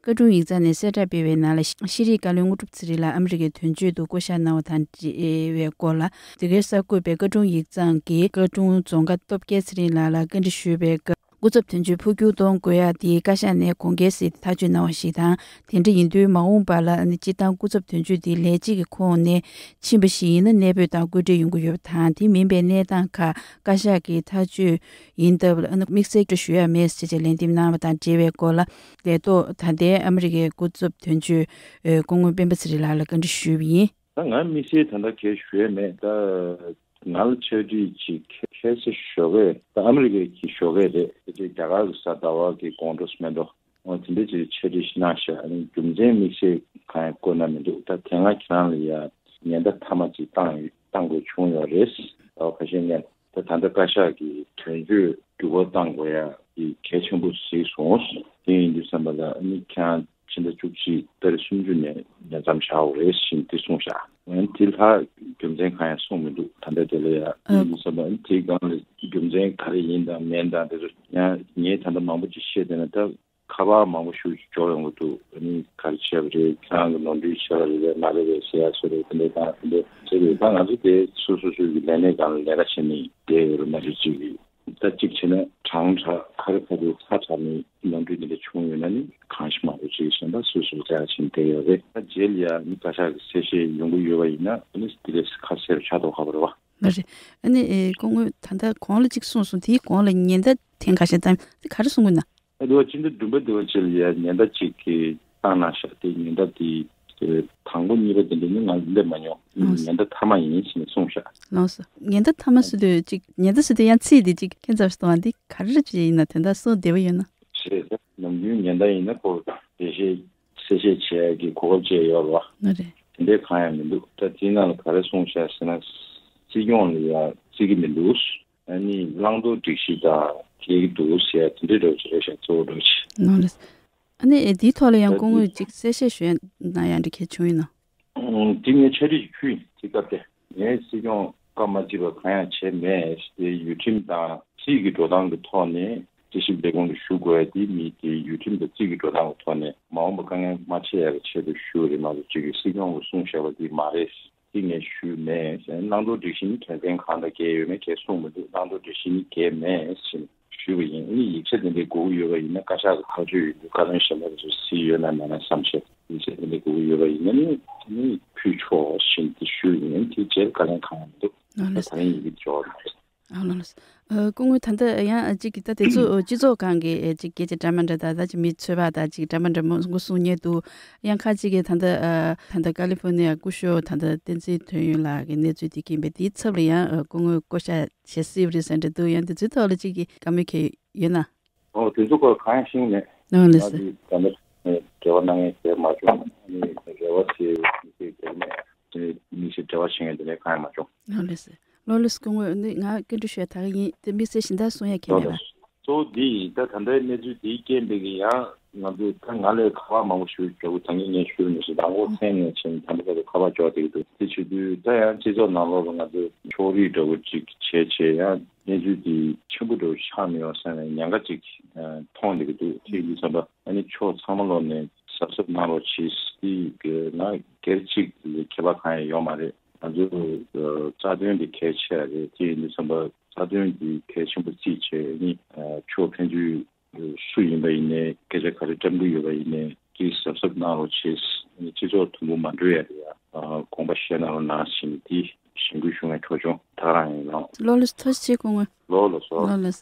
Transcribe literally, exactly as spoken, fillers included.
བཀའ་དྲུང་ཡིག་ཚང་ནས་གསལ་བསྒྲགས་སྤེལ་བའི་ནང་ལ། ཤེས་རིག་བཀའ་བློན་དངོས་གྲུབ་ཚེ་རིང་ལགས་ཨ་མི་རི་ཀའི་དོན་གཅོད་དུ་བསྐོ་གཞག་གནང་བ་དང་འབྲེལ་བའི་སྐོར་ལ། དེ་གའི་གསར་འགོད་པས་བཀའ་དྲུང་ཡིག་ཚང་གི་བཀའ་དྲུང་རྫོང་དགའ་སྟོབས་རྒྱལ་ཚེ་རིང་ལགས་ལ་བཀའ་འདྲི་ཞུས་པའི་སྐབས། སྐུ་ཚབ་དོན་གཅོད་འཕོ་འགྱུར་གཏོང་དགོས་ཡག་དེ་བཀའ་ཤག་ནས་དགོངས་འགལ་ཟིན་ཐག་གཅོད་གནང་བ་ཞིག་དང་། དེ་འདྲ་ཡིན་དུས་མ་འོངས་པ་ལ་ནི་སྤྱིར་བཏང་སྐུ་ཚབ་དོན་གཅོད་དེ་ལས་བྱེད་ཀྱི་ཁོངས་ནས་ཕྱིན་པ་ཞིག་ཡིན་ན་གནས་སྤོས་དང་སྐུལ་ཁྲིད་ཡོང་གི་ཡོད་པ་དང་། དེ་མིན་པའི་གནས་སྟངས་ཁག་བཀའ་ཤག་གི་ཐག་གཅོད་ཡིན་སྟབས་ལ་ནི་དམིགས་བསལ་ཞུ་ཡ་མེད་ཅེས་ལན་འདེབས་གནང་བ་དང་འབྲེལ་བའི་སྐོར་ལ། ལས་ཐོག་ད་ལྟའི་ཨ་མི་རི་ཀའི་སྐུ་ཚབ་དོན་གཅོད་སྐུ་ངོ་སྤེན་པ་ཚེ་རིང་ལགས་ལ་བཀའ་འདྲི་ཞུས་པ་ཡིན། ད་ང་དམིགས་བསལ་ད་ལྟ་གས་ཞུ་ཡས་མེད། ད་ང་ལ་ཕྱག་བྲིས་ཅིག་ཁ་སང་ཞོགས་ཀས། ད་ཨ་མི་རི་ཀའི་གི་ཞོགས་ཀས་རེད། དེ་རྒྱ་གར་གྱི་གཟའ་ཟླ་བ་གི་དགོང་དྲོ་མེད་འགྲོ། འོ་དེ་འདྲ་ཅིག་ཕྱག་བྲིས་ཤིག་གནང་ཤག་ཨ་ནི་རྒྱུ་མཚན་དམིགས་བསལ་གང་ཡང་བཀོད་གནང་མི་འདུག་ད་དེ་སྔ་ཁྱེད་རང་ལ་ཡ་ཉེན་བརྡ་མཐའ་མ་ཅིག་བཏང་ཡོད། བཏང་དགོས་བྱུང་ཡོད་རེད། ད་ཁ་ཤས་ནས་ད་ད་ལྟ་བཀའ་ཤག་གི་དོན་གཅོད་འགྱུར་བ་བཏང་དགོས་ཡ་གི་གལ་ཆེན་པོ་གཟིགས་སོང་། དེ་ཡིན་དུས་ཙམ་པ་ལ་ཨ་ནི་ཁྱེད་རང་ཕྱི་ཟླ་བཅུ་གཅིག་ཏ་རིག་སུམ་ཅུ་ནས་ཉེ་མཚམས་བཞག་དགོས་རེད་ཟེར་དེ་གསུངས་ཤག་ཨ་ནི་དེ་ལྷག་རྒྱུ་མཚན་གང་ཡང་གསུངས་མི་འདུག་ད་ལྟ་དེ་ལ་ཡ་ཨ་དེ་ཡིན་དུས་ཙམ་པ་ཨ་ནི་དེའི་སྒང་ལ་རྒྱུ་མཚན་ག་རེ་ཡིན་དང་མིན་དང་དེ་ཚོ་ཡང་ངས་ད་ལྟ་མང་པོ་ཅིག་བཤད་བསྡད་ན་ད། ཁ་པར་མང་པོ་ཞིག་འབྱོར་ཡོང་གི་འདུག་ཨ་ནི་ག་རེ་བྱས་པ་རེད། ཁྱེད་རང་གི་ནོར་འཁྲུལ་བྱས་པ་རེད་པས་མ་རེད་པས་ཟེར་ཡ་བཟོ་འདྲ་དེ་འདྲ་དང་དེ་འདྲ་བྱས་པས་ད་ང་ཚོ་དེ་སོ་སོ་སོའི་གི་ལས་གནས་སྒང་ལ་ལས་ཀ་བྱས་ནས་བསྡད་ཡོད་རེད། མ་གཞི་གཅིག་གིས་ད་གཅིག་བྱས་ན་གྲངས་དྲག་ཁ་རི་ཁ་རི་ཚ་དྲགས་ནས་ནོར་འཁྲུལ་དེ་འདྲ་བྱུང་ཡོད་ན་ནི་གང་ཞིག་མང་པོ་ཅིག་གཞན་པ་སོ་སོའི་ལས་ཀ་བྱས་ནས་བསྡད་ཡོད་རེད། ད་རྗེས་ལ་ཡ་ནི་བཀའ་ཤག་གི་གསལ་བཤད་ཡོང་གི་ཡོད་པ་ཡིན་ན་ཨ་ནི་དེ་ལས་ཁ་གསལ་པོ་ཆགས་མདོག་ཁ་པོ་རེད་བ། མ་རེད། ཨ་ནི་ཨེ་སྐུ་ངོ་ད་ལྟ་གོང་ལ་གཅིག་གསུངས་སོང་། དེའི་གོང་ལ་ཉེན་བརྡ་ཐེངས་ཁ་ཤས་བཏང་། དེ་ག་རེ་གསུང་གི་ན། ཨ་དེ་བ་སྤྱི་ཟླ་བདུན་པ་དེ་བ་ཅིག་ལ་ཡ་ཉེན་བརྡ་ཅིག་གི་བཏང་གནང་ཤག་དེ་ཉེན་བརྡ་དེ་དང་པོ་གཉིས་པ་དེ་འདྲ་ནི་ང་སླེབས་མ་མྱོང་། ཨང་། ཉེན་བརྡ་མཐའ་མ་ཡིན་ཞེས་ནས་གསུངས་ཤག་ལགས་སོ། ཉེན་བརྡ་མཐའ་མ་ཟེར་དུས་ཅིག་ཉེན་བརྡ་ཟེར་དུས་ཡང་ཚིག་དེ་ཅིག་ཁྱད་མཚར་ཞིག་གཏོང་བ་འདི་ག་རེ་ཅིག་ཡིན་ན། དོན་དག་སོ་བདེ་པོ་ཡོད་ན། ཞེས་ནམ་རྒྱུན་ཉེན་བརྡ་ཡིན་ན་ཁོ་འགྲེལ་བཤད་གསལ་བཤད་བྱེད་ཡ་གི་གོ་སྐབས་བཅས་ཡོད་རེད་བ། ང་རེད། དེ་འདྲའི་གང་ཡང་མི་འདུག་ད་དེའི་ནང་ལ་ག་རེ་གསུངས་ཤག་ཟེར་ན། སྲིད་སྐྱོང་ལ་ཡ་བརྩི་གི་མི་འདུག་ཨ་ནི་བླང་དོར་སྒྲིག་གཞི་དང་འགལ་གྱི་འདུག་ཟེར་དེ་འདྲའི་འདྲ་བོ་ཅིག་རེད་ཤག་གཙོ་བོ་འདྲ་བོ་ཅིག་ནོ་ལེས། ཨ་ནི་ཨེ་དེའི་ཐོག་ལ་ཡང་ད་སྐུ་དེ་ངོས་ཅིག་གསལ་བཤད་ཞུ་ཡ་གནང་ཡ་འདྲ་གལ་བྱུང་ཡིན་ནམ། ཨང་། དེ་ངས་ཕྱག་བྲིས་ཤིག་ཕུལ་ཡིན་དེ་སྐབས་དེ། ངས་སྲིད་སྐྱོང་བཀའ་མ་བརྩིས་པ་གང་ཡང་བྱས་མེད། དེ་ཡུལ་ཁྲིམས་དང་སྲིད་ཀྱི་འགྲོ་སྟངས་ཀྱི་ཐོག་ནས་དེ་ཞིག་ལས་ཁུངས་ལ་ཞུ་དགོས་ཡ་དེ་མི་དེ་ཡུལ་ཁྲིམས་དང་སྲིད་ཀྱི་འགྲོ་སྟངས་ཀྱི་ཐོག་ནས་མ་འོངས་པ་དཀའ་ངལ་མ་འཕྲད་ཡ་གི་ཆེད་དུ་ཞུ་རེད་མ་གཏོགས་ཅིག་གི་སྲིད་སྐྱོང་གིས་གསུངས་བཞག་པ་དེ་མ་རེད། དེ་ངས་ཞུས་མེད། བླང་དོར་སྒྲིག་གཞི་ནི་འགལ་རྐྱེན་གང་དང་འགལ་ཡོད་མེད་གས་གསུངས་མི་འདུག་བླང་དོར་སྒྲིག་གཞི་ནི་འགལ་མེད་ཅེས་ཞུས་པ་ཡིན། ཨ་ནི་ཡིག་ཆ་དེ་འདྲའི་དགོས་ཀྱི་ཡོད་པ་ཡིན་ན་བཀའ་ཤག་གི་ཐག་གཅོད་ཡོད་འདུག་བཀའ་བློན་གཞན་པ་དེ་ཚོ་གཟིགས་ཡོད་ན་མེད་ན་བསམ་ཤེས། ཡིག་ཆ་དེ་འདྲའི་དགོས་ཀྱི་ཡོད་པ་ཡིན་ན་ནི་ཨ་ནི་ཕུལ་ཆོག་ཅེས་དེ་ཞུས་ཡིན། དེ་རྗེས་བཀའ་ལན་གང་ཡང་མི་འདུག་ད་ལགས་ད་རིང་ཡི་གེ་འབྱོར་བ་མ་རེད། ཨ་ལགས་ལགས། ཨ་སྐུ་ངོ་ད་ལྟ་ཡང་གཅིག་གི་ད་དེ་ཚོ་སྤྱི་ཚོགས་སྒང་གི་ཨེ་གཅིག་སྐད་ཆ་འདྲ་མི་འདྲ་དང་ད་ཅིག་མི་ཚོད་དཔག་དང་ཅིག་འདྲ་མི་འདྲ་མང་པོ་གསུང་མཁན་འདུག་ཡང་ཁ་ཅིག་གིས་ད་ལྟ་ཨ་ད་ལྟ་ཀ་ལི་ཧྥོར་ནི་ཡ་སྐུ་ཞབས་ད་ལྟ་བསྟན་འཛིན་དོན་ཡོད་ལགས་ཀྱི་གནས་ཚུལ་དེ་མཁྱེན་པས་དེའི་ཚབ་ལ་ཡང་ཨ་སྐུ་ངོ་བསྐོ་བཞག་བྱེད་སྲིད་པ་རེད་ཟེར་འདྲ་འདུག་ཡང་དེ་ཚོའི་ཐོག་ལ་ཅིག་གི་བཀའ་མོལ་གལ་ཡོད་ན། ཨོ་དེ་ཚོ་སྐོར་གང་ཡང་ཤེས་མེད། ཨོ་ལགས་སོ། ང་ཚོས་ད་ལྟ་འབྲེལ་བ་གནང་མཁན་གལ་མ་བྱུང་། ཨ་ནི་རེ་བ་བྱེད་མི་གལ་མེད། དེ་མི་ཞིག་འབྲེལ་བ་བྱེད་མཁན་དེ་འདྲ་གང་ཡང་མ་བྱུང་། ཨོ་ལགས་སོ། ལགས་ལགས་སོ། སྐུ་ངོ་ནི་ང་སྐད་འཕྲིན་ཞུ་ཡ་ད་ག་ཡིན། དེ་དམིགས་བསལ་གཞན་དག་གསུང་ཡ་གལ་མེད་པ། ལགས་སོ། གཙོ་བོ་འདི་ཡིན། ད་ད་ལྟའི་གནས་ཚུལ་འདིའི་རྐྱེན་པས་ཀྱི་ཡང་ང་ཚོས་ད་ང་ལས་ཁ་པར་མང་པོ་ཞིག་འབྱོར་གྱི། ད་གིན་ངས་ཞུས་མི་ཞིག་དང་པོ་མཚན་ནས་བྱས་ནས་ད་ལྟ་བར་དུ་ཁ་པར་འབྱོར་བསྡད་ཀྱི་འདུག་དེ་བྱེད་དུས་ད་ཡང་སྤྱི་ཚོགས་ནང་ལོགས་ལ་ང་ཚོས་ཕྱོགས་རིས་འདྲ་བོ་ཅིག་བྱས་བྱས་ཡང་གནས་ཚུལ་འདི་ཆེན་པོ་འདྲ་བོ་ཆགས་མི་ཡོང་བསམ་ནས་ཉེན་ཁ་ཅིག་མཐོང་བསྡད་ཀྱི་འདུག་དེ་ཡིན་དུས་ཙམ་པ་ཨ་ནི་ཕྱོགས་ཚང་མ་ལོག་ནས་གཟབ་གཟབ་གནང་རོགས་གྱིས། དེ་གི་ང་སྒེར་གཅིག་ལ་ཁྱད་པར་གང་ཡང་ཡོད་མ་རེད། ང་ཚོའི་རྩ་དོན་དེ་གལ་ཆེ་བ་རེད། དེ་ཡིན་དུས་ཙམ་པ་རྩ་དོན་དེ་གལ་ཆེན་པོ་བརྩིས་བྱས་ཨ་ནི་ཕྱོགས་ཕན་ཚུན་སུ་ཡིན་པ་ཡིན་ནའི་སྐད་ཆ་ག་རེ་བཀྲམ་གྱི་ཡོད་པ་ཡིན་ནའི་དེ་གཟབ་གཟབ་གནང་རོགས་བྱེད། སྤྱི་ཚོགས་དུམ་བུ་མ་འགྲོ་ཡ་རེད་ཡ། དགོངས་པ་བཞེས་གནང་རོགས་གནང་ཞེས་དེ་གཞེན་སྐུལ་ཞུ་མཁན་གྲོགས་ཆུང་ད་ག་རང་ཡིན་ལགས། ལགས་ལགས་སོ། ཐུགས་རྗེ་ཆེ་སྐུ་ངོ། ལགས་ལགས་སོ། ལགས་ལགས།